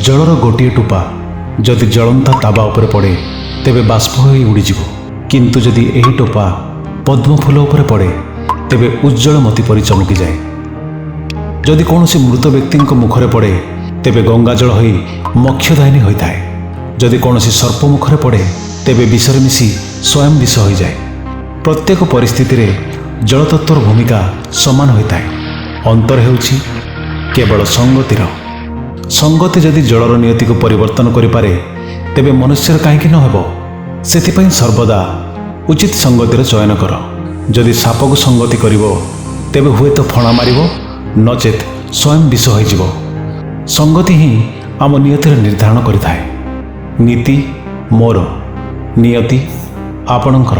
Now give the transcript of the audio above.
ଜଳର ଗୋଟିଏ ଟୋପା ଯଦି ଜଳନ୍ତା ତାବା ଉପରେ ପଡ଼େ, ତେବେ ବାଷ୍ପ ହୋଇ ଉଡ଼ିଯିବ। କିନ୍ତୁ ଯଦି ଏହି ଟୋପା ପଦ୍ମଫୁଲ ଉପରେ ପଡ଼େ, ତେବେ ଉଜ୍ଜଳ ମୋତି ପରି ଚମକିଯାଏ। ଯଦି କୌଣସି ମୃତ ବ୍ୟକ୍ତିଙ୍କ ମୁଖରେ ପଡ଼େ, ତେବେ ଗଙ୍ଗାଜଳ ହୋଇ ମୋକ୍ଷଦାୟିନୀ ହୋଇଥାଏ। ଯଦି କୌଣସି ସର୍ପ ମୁଖରେ ପଡ଼େ, ତେବେ ବିଷରେ ମିଶି ସ୍ୱୟଂ ବିଷ ହୋଇଯାଏ। ପ୍ରତ୍ୟେକ ପରିସ୍ଥିତିରେ ଜଳତତ୍ତ୍ୱର ଭୂମିକା ସମାନ ହୋଇଥାଏ। ଅନ୍ତର ହେଉଛି କେବଳ ସଙ୍ଗତିର। ସଙ୍ଗତି ଯଦି ଜଳର ନିୟତିକୁ ପରିବର୍ତ୍ତନ କରିପାରେ, ତେବେ ମନୁଷ୍ୟର କାହିଁକି ନ ହେବ? ସେଥିପାଇଁ ସର୍ବଦା ଉଚିତ ସଙ୍ଗତିର ଚୟନ କର। ଯଦି ସାପକୁ ସଙ୍ଗତି କରିବ, ତେବେ ହୁଏତ ଫଣା ମାରିବ, ନଚେତ୍ ସ୍ୱୟଂ ବିଷ ହୋଇଯିବ। ସଙ୍ଗତି ହିଁ ଆମ ନିୟତିର ନିର୍ଦ୍ଧାରଣ କରିଥାଏ। ନୀତି ମୋର, ନିୟତି ଆପଣଙ୍କର।